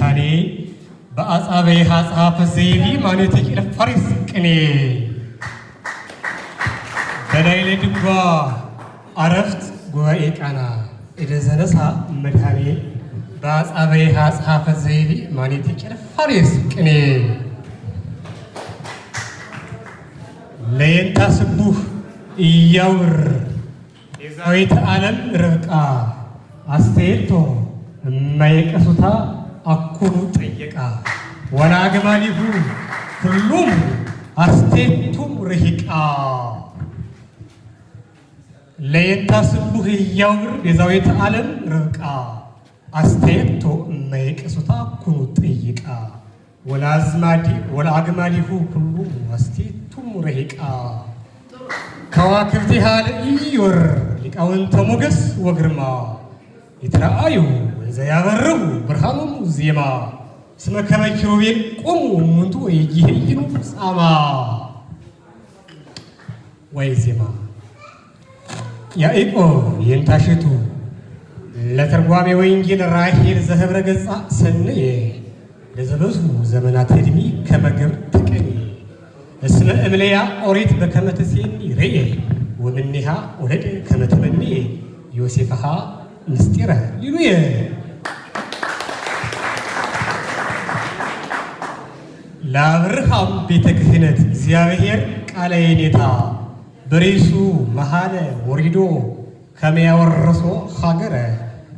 መድኃኔ በአጻበይሃ ጸሐፈ ዘይቢ ማኔቴ ፋሪስ ቅኔ በላይለ ድጓ አረፍት ጉባኤ ቃና እደዘነሳ መድኃኔ በአጻበይሃ ጸሐፈ ዘይቢ ማኔቴ ፋሪስ ቅኔ ለየንታ ስቡህ እያውር ቤዛዊተ ዓለም ርብቃ አስተየቶ እማይቀሱታ አኩኑ ጠየቃ ወላግማሊሁ ሁሉም አስቴቱም ርሂቃ ለየንታ ስቡህ እያውር ቤዛዊተ ዓለም ርብቃ አስተየቶ እማይቀሱታ አኩኑ ጠይቃ ወለአግማሊሁ ሁሉም አስቴቱም ርሂቃ ከዋክብቲሃ ለኢዮር ሊቃውንተ ሞገስ ወግርማ ይትረአዩ ዘያበርሁ ብርሃኖሙ ዜማ እስመ ከመ ኪሩቤል ቆሙ እሙንቱ ወይይህይኑ ጻማ ወይ ዜማ ያዕቆብ የንታሽቱ ለተርጓሜ ወንጌል ራሔል ዘህብረ ገጻ ሰንየ ለዘበዙ ዘመናት ዕድሜ ከመገብር ትቅኔ እስመ እምለያ ኦሪት በከመ ትሴኒ ርእየ ወምኔሃ ወለደ ከመ ተመንየ ዮሴፍሃ ምስጢረ ሊሉየ ለአብርሃም ቤተ ክህነት እግዚአብሔር ቃለ የኔታ በሬሱ መሃለ ወሪዶ ከመ ያወርሶ ሀገረ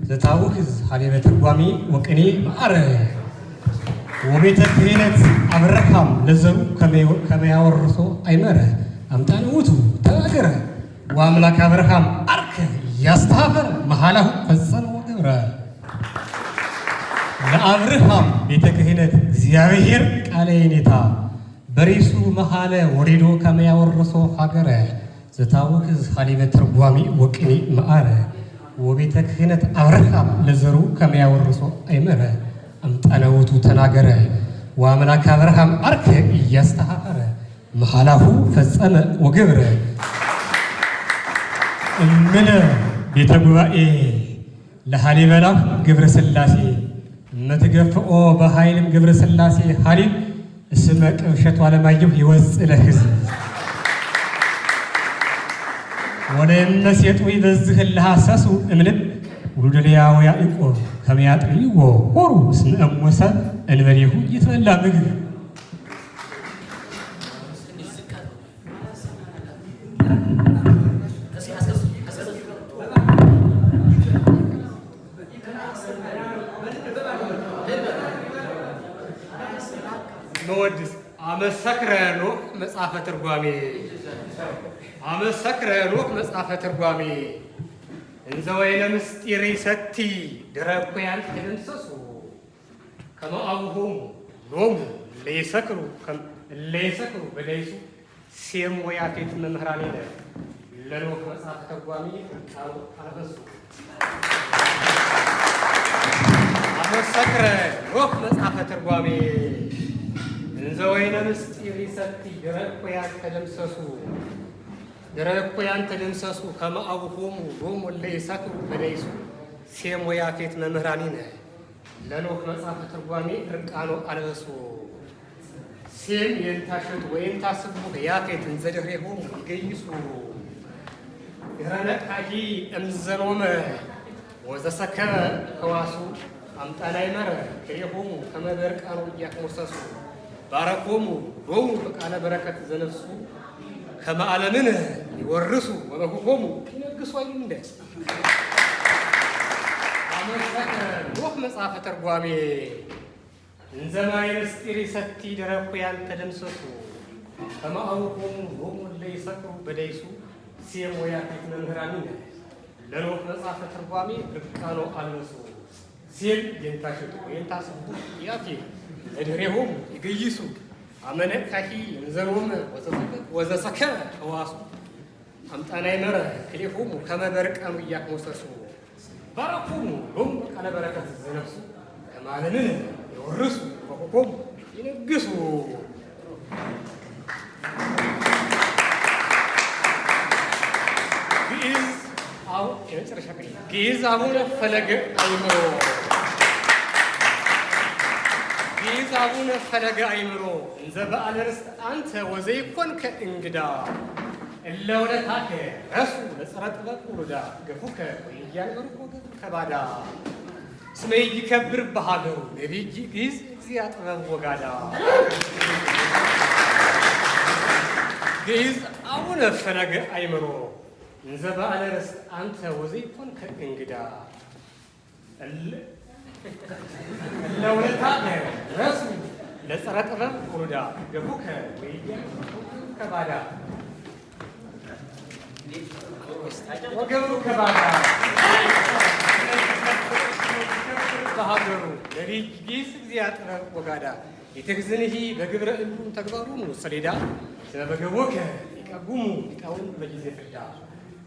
ዘታውክዝ ሀሌበ ትርጓሜ ወቅኔ ማዕረ ወቤተ ክህነት አብርሃም ለዘሩ ከመ ያወርሶ አይመረ አምጣነ ውእቱ ተናገረ ወአምላክ አብርሃም አርከ ያስተሃፈረ መሃላሁ ፈጸመ ወገብረ ለአብርሃም ቤተ ክህነት እግዚአብሔር ቃለ የኔታ በሬሱ መሃለ ወሪዶ ከመ ያወርሶ ሀገረ ዘታውክዝ ሀሊበ ትርጓሜ ወቅኔ ማዕረ ወቤተ ክህነት አብርሃም ለዘሩ ከመ ያወርሶ አይመረ አምጣነ ውእቱ ተናገረ ወአምላክ አብርሃም አርከ እያስተሃፈረ መሃላሁ ፈጸመ ወገብረ እምነ ቤተ ጉባኤ ለሃሊበላ ግብረ ሥላሴ እመትገፍኦ በኃይልም ግብረ ሥላሴ ሀሊብ እስመ ቅብሸቱ አለማየሁ ይወፅእ ለሕዝብ ወለእመ ሴጡ ይበዝህ እለሐሰሱ እምልብ ውሉደ ልያ ወያዕቆብ ከመ ያጥርይዎ ሆሩ እስመ እሞሰ እንበሌሁ ይትበላ ምግብ። መወድስ አመሰክረ ኖህ መጽሐፈ ትርጓሜ አመሰክረ ኖህ መጽሐፈ ትርጓሜ እንዘ ወይነ ምስጢር ሰቲ ድረ እኩያን ተደምሰሱ ከመ አቡሆሙ ሎሙ ለይሰክሩ ለይሰክሩ በደይሱ ሴም ወያፌት መምህራኔነ ለኖህ መጽሐፈ ትርጓሜ ቃሉ አልበሱ አመሰክረ ኖህ መጽሐፈ ትርጓሜ እንዘ ወይነ ምስጢር ሰቲ ድረ እኩያን ተደምሰሱ ድረ እኩያን ተደምሰሱ ከመ አቡሆሙ ሎሙ ለይሰክሩ በደይሱ ሴም ወያፌት መምህራኒነ ለኖህ መጽሐፈ ትርጓሜ ርቃኖ አልበሱ ሴም የንታሸቱ ወይንታስቡ ያፌት እንዘ ድኅሬሆሙ ይገይሱ ድኅረ ነቅሐሂ እምዘኖመ ወዘሰከበ ህዋሱ አምጣናይመረ ክሬሆሙ ከመ በርቃኖ እያክሞሰሱ ባረኮሙ ሎሙ በቃለ በረከት ዘነፍሱ ከመ ዓለምነ ይወርሱ ወበኩሆሙ ይነግሱ አይንደ አመሰክረ ኖህ መጽሐፈ ትርጓሜ እንዘ ማየ ምስጢር ሰቲ ድኅረ እኩያን ተደምሰሱ ከመ አቡሆሙ ሎሙ እለ ይሰክሩ በደይሱ ሴም ወያፌት መምህራኒነ ለኖህ መጽሐፈ ትርጓሜ ርቃኖ አልበሱ ሴም የንታሸቱ ወየንታስቡ ያፌት ለድኅሬሆሙ ይገይሱ አመነቅሐሂ እንዘኖመ ወዘሰከበ ህዋሱ አምጣናይመረ ክሌሆሙ ከመ በርቀኑ እያክሞሰሱ ባረኮሙ ሎሙ በቃለ በረከት ዘነፍሱ ከመ ዓለምነ ይወርሱ ወበኩሆሙ ይነግሱ። ግዕዝ የመጨረሻ ግዕዝ አቡነ ፈለገ አእምሮ ግዕዝ አቡነ ፈለገ አእምሮ እንዘ በዓለ ርስት አንተ ወዘይኮንከ እንግዳ እለ ውለታከ ረሱ ለጸረ ጥበብ ውሉዳ ገፉከ ወኢያንበሩ ከባዳ እስመ ይከብር በሀገሩ ነቢይ ግዕዝ እግዚአ ጥበብ ወጋዳ። ግዕዝ አቡነ ፈለገ አእምሮ እንዘ በዓለ ርስት አንተ ወዘይኮንከ እንግዳ እለ ውለታከ ረሱ ለጸረ ጥበብ ውሉዳ ገፉከ ወኢያንበሩ ከባዳ ወገብሩ ከባዳ በሀገሩ ነቢይ ግዕዝ እግዚአ ጥበብ ወጋዳ የትሕዝንሂ በግብረ እሉ ተግባሩሙ ሰሌዳ ስመ ይቀጉሙ ሊቃውንት በጊዜ ፍዳ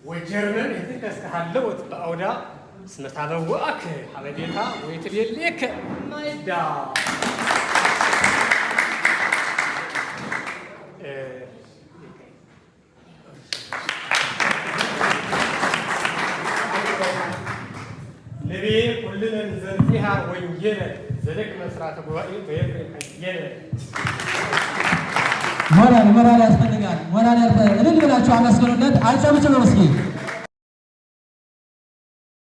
ወጀርመን እህትከ እስከ ሀለወት በአውዳ እስመ ታበውአከ ሀበ ቤታ ወይትቤልየከ ማይዳ። ንቤ ኩልነ ዘንጺሃ ወንጌለ ዘደክመ ሥርዓተ ጉባኤ በኤፍሬም ኃየለ። ሞራል ሞራል ያስፈልጋል። ሞራል ያስፈልጋል። እልል ብላችሁ አመስግኑለት። አጨብጭቡ እስኪ።